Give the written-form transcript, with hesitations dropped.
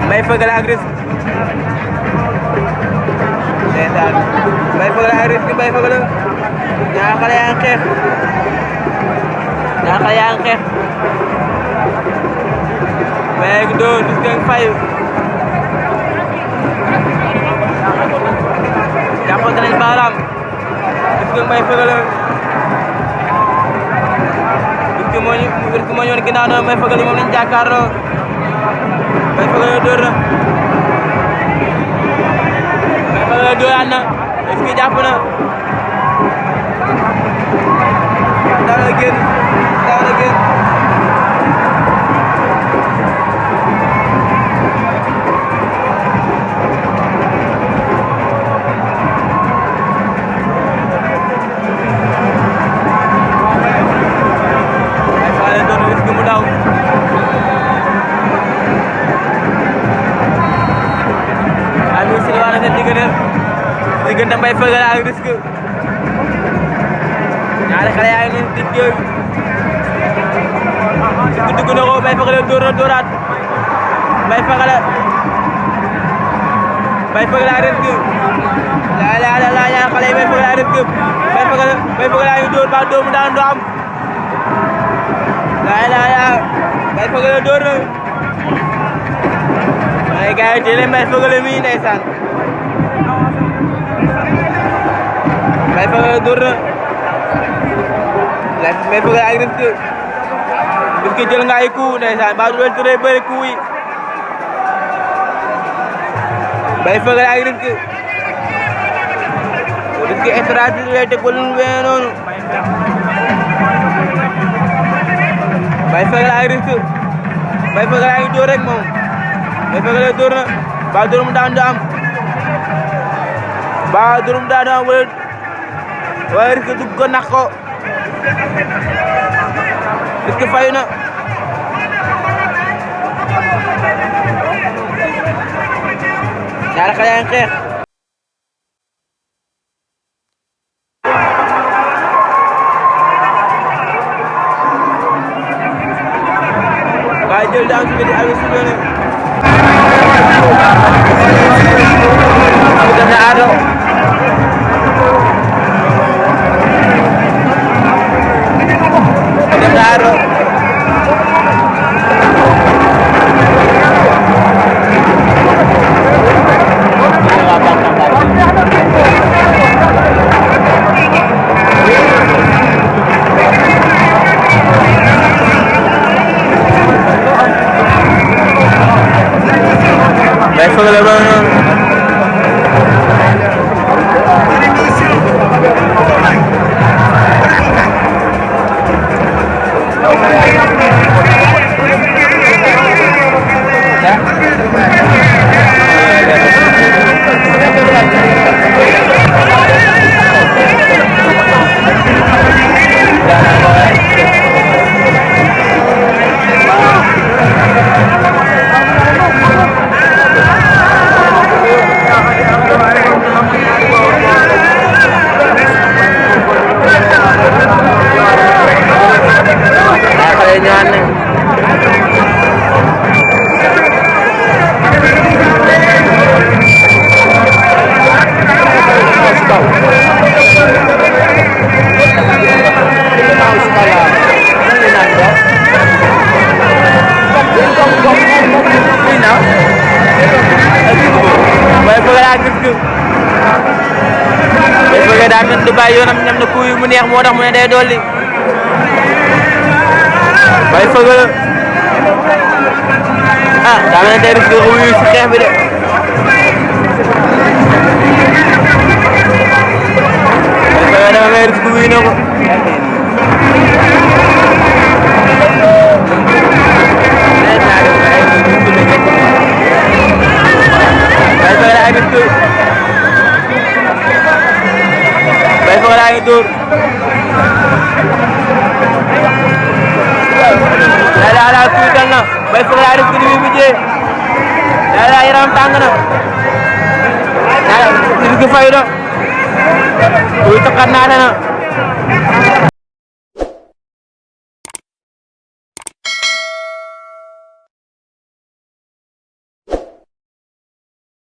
Mbaye Feugeule ak Risque ndeysaan Mbaye Feugeule ak Risque Mbaye Feugeule ñaar xale yaa ngi xeex Mbaye ngi dóor Risque ngi fay jàppante nañ baaraam Risque Mbaye Feugeule Risque moo ñëwoon ginnaaw noonu Mbaye Feugeule moom lañ jàkkaarloo Mbaye Feugeule dóor na Mbaye Feugeule dóoraat na Risque jàpp na daw na génn diggante Mbaye Feugeule ak Risque ñaari xale yaa ngi nii digg yooyu Risque dugg na ko Mbaye Feugeule dóoraat Mbaye Feugeule ak Risque la ñaari xale yi Mbaye Feugeule ak Risque Mbaye Feugeule yaa ngi dóor ba dóor mu daan doo am Mbaye Feugeule dóor na ay gars yi jëlee Mbaye Feugeule mi ndeysaan Mbaye Feugeule dóor na Mbaye Feugeule ak Risque jël nga ay coup ndeysaan ba du leen turee bëri coup yi Mbaye Feugeule ak Risque stratégie lay teg wala lu mel noonu Mbaye Feugeule ak Risque Mbaye Feugeule a ngi dóor rek moom Mbaye Feugeule dóor na ba dóor mu daan du am wala Risque dugg ko nax ko Risque fayu na ñaari xale yaa ngi xeex waaye jël daan su di abi subene dana ado Mbaye Feugeule ba noonu daa mel ni du bàyyi yoonam ñam na coup yu mu neex moo tax mu ne day dolli Mbaye Feugeule ah daa mel ni day Risque wuyu si xeex bi de Mbaye Feugeule dama may Risque wuyu na ko Mbaye Feugeule ak Risque Mbaye Feugeule a ngi dóor la tuutal na Mbaye Feugeule a Risque ni muy mujjee la yaram tàng na Risque fayu na kuy taxat naate na